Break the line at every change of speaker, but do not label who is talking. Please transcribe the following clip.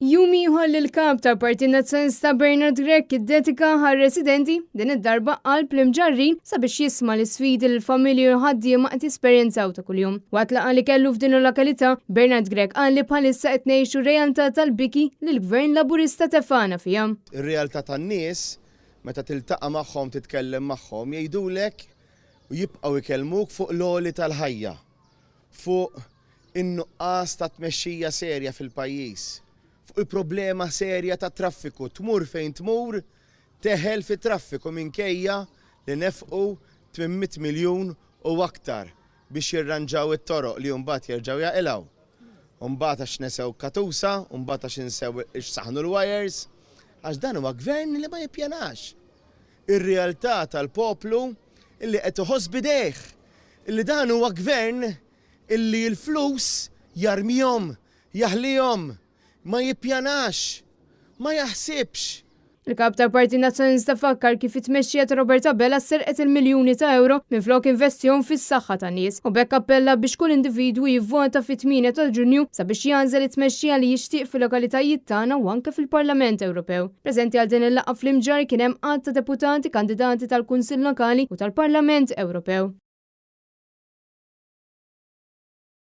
Jum ieħor li l-Kap tal-Partit Nazzjonalista Bernard Grech iddedika għar-residenti, din id-darba qalb l-Imġarrin sabiex jisma' l-isfidi li l-familji u l-ħaddiema qed jesperjenzaw ta' kuljum. Waqt laqgħa li kellu f'din il-lokalità, Bernard Grech qal li bħalissa qed ngħixu realtà tal-biki li l-Gvern Laburista tefagħna fiha.
Ir-realtà tan-nies meta tiltaqa' magħhom titkellem magħhom jgħidulek u jibqgħu jkellmuk fuq l-għoli tal-ħajja, fuq in-nuqqas ta' tmexxija serja fil-pajjiż, fuq il-problema serja tat-traffiku, tmur fejn tmur teħel fit-traffiku minkejja li nefqu 800 miljun u aktar biex jirranġaw it-toroq li mbagħad jerġgħu jaqilgħu. U mbagħad għax nesew katusa, u mbagħad għax insew ixsaħħnu l-wires, għax dan huwa gvern li ma jippjanax. Ir-realtà tal-poplu li qed iħoss b'idejh li dan huwa gvern illi l-flus jarmihom, jaħlihom, ma jippjanax, ma jaħsibx.
Il-Kap tal-Partit Nazzjonalista fakkar kif it-tmexxija ta' Robert Abela serqet il-miljuni ta' ewro minflok investihom fis-saħħa tan-nies u b'hekk appella biex kull individwu jivvota fit-8 ta' Ġunju sabiex jagħżel it-tmexxija li jixtieq fil-lokalitajiet tagħna u anke fil-Parlament Ewropew. Preżenti għal din il-laqgħa fl-Imġarr kien hemm għadd ta' deputati kandidati tal-Kunsill Lokali u tal-Parlament Ewropew.